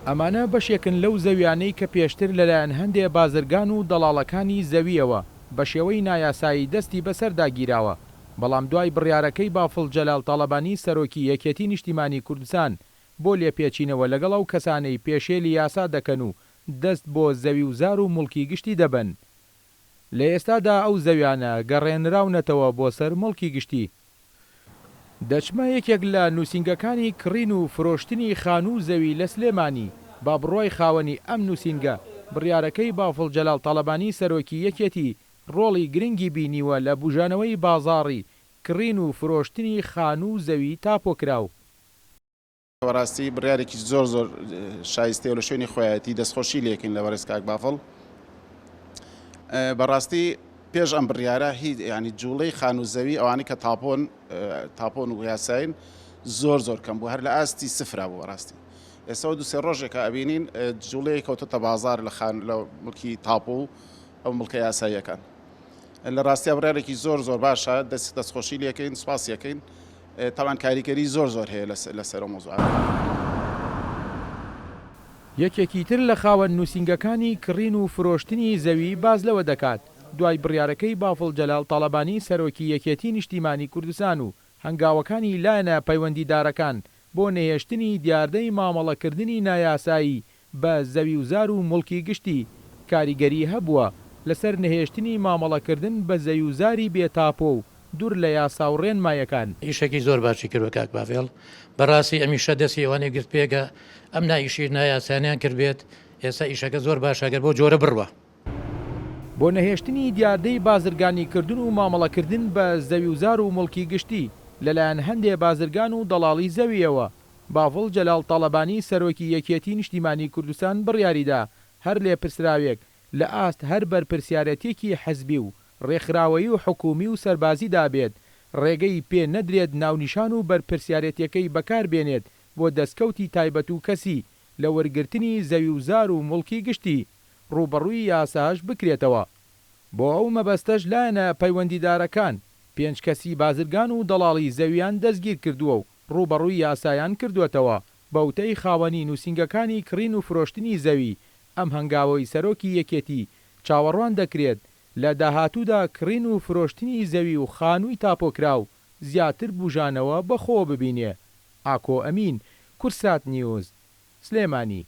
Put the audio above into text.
ئەمانە بەشێکن لەو زەویانەی کە پێشتر لەلایەن هەندێ بازرگان و دەڵاڵەکانی زەوییەوە بەشێوەی نایاسایی دەستی بەسەردا گیراوە، بەڵام دوای بڕیارەکەی بافڵ جەلال تاڵەبانی سەرۆکی یەکێتی نیشتیمانی کوردستان بۆ لێپێچینەوە لەگەڵ ئەو کەسانەی پێشێلی یاسا دەکەن و دەست بۆ زەوی و زار و موڵکی گشتی دەبەن لە ئێستادا ئەو زەویانە گەڕێنراونەتەوە بۆ سەر موڵکی گشتی. دەچمە یەکێک لە نووسینگەکانی کڕین و فرۆشتنی خانوو و زەوی لە سلێمانی، با بڕوای خاوەنی ئەم نووسینگە، بڕیارەکەی بافڵ جەلال تاڵەبانی سەرۆکی یەکێتی ڕۆڵی گرنگی بینیوە لە بوژانەوەی بازاڕی کڕین و فرۆشتنی خانوو و زەوی تاپۆکراو. بەڕاستی بڕیارێکی زۆر زۆر شایستەیە و لە شوێنی خۆیەتی دەستخۆشی لێکەین لە بەڕێز کاک بافڵ بەڕاستی پێش ئەم بڕیارە هیچ ینی جوڵەی خان و زەوی ئەوانەی کە تاپۆن تاپۆن و یاساین زۆر زۆر کەم بوو هەر لە ئاستی سفرا بوو بەڕاستی ئێستا دو سێ ڕۆژێکە ئەبینین جوڵەیە کەوتۆتە بازار لە خان لە ملکی تاپۆ و ئەو مڵکە یاساییەکان لە ڕاستیا بڕیارێکی زۆر زۆر باشە دەست دەستخۆشی لەکەین سپاسیەکەین تەبعەن کاریگەری زۆر زۆر هەیە لەسەر ئەو مەوزوعە. یەکێکی تر لە خاوەن نووسینگەکانی کڕین و فرۆشتنی زەوی باس لەوە دەکات، دوای بڕیارەکەی بافڵ جەلال تاڵەبانی سەرۆکی یەکێتی نیشتیمانی کوردستان و هەنگاوەکانی لایەنە پەیوەندیدارەکان بۆ نەهێشتنی دیاردەی مامەڵەکردنی نایاسایی بە زەویوزار و موڵکی گشتی کاریگەری هەبووە لەسەر نەهێشتنی مامەڵەکردن بە زەویوزاری بێ تاپۆ و دوور لە یاسا و ڕێنمایەکان. ئیشەکی زۆر باشی کردوە کاک باڤێڵ بەڕاستی ئەمیشە دەستی ئەوانەی گرت پێ کە ئەم نا ئیشی نایاسایانەیان کردبێت ئێستا ئیشەکە زۆر باشە گەر بەو جۆرە بڕوا. بۆ نەهێشتنی دیاردەی بازرگانیکردن و مامەڵەکردن بە زەویوزار و موڵکی گشتی لەلایەن هەندێ بازرگان و دەڵاڵی زەوییەوە، باڤڵ جەلال تاڵەبانی سەرۆکی یەکێتی نیشتیمانی کوردستان بڕیاریدا هەر لێپرسراوێک لە ئاست هەر بەرپرسیارێتیەکی حزبی و ڕێکخراوەیی و حکومی و سەربازیدا بێت ڕێگەی پێ نەدرێت ناونیشان و بەرپرسیارێتیەکەی بەکار بێنێت بۆ دەستکەوتی تایبەت و کەسی لە وەرگرتنی زەویوزار و موڵکی گشتی ڕووبەڕووی یاساش بکرێتەوە. بۆ ئەو مەبەستەش لایەنە پەیوەندیدارەکان پێنج کەسی بازرگان و دەڵاڵی زەوییان دەستگیرکردووە و ڕووبەڕووی یاسایان کردووەتەوە، بەوتەی خاوەنی نووسینگەکانی کڕین و فرۆشتنی زەوی، ئەم هەنگاوەی سەرۆکی یەکێتی چاوەڕوان دەکرێت لە داهاتوودا کڕین و فرۆشتنی زەوی و خانووی تاپۆکراو زیاتر بوژانەوە بەخۆوە ببینێ. ئاکۆ ئەمین، کوردسات نیوز، سلێمانی.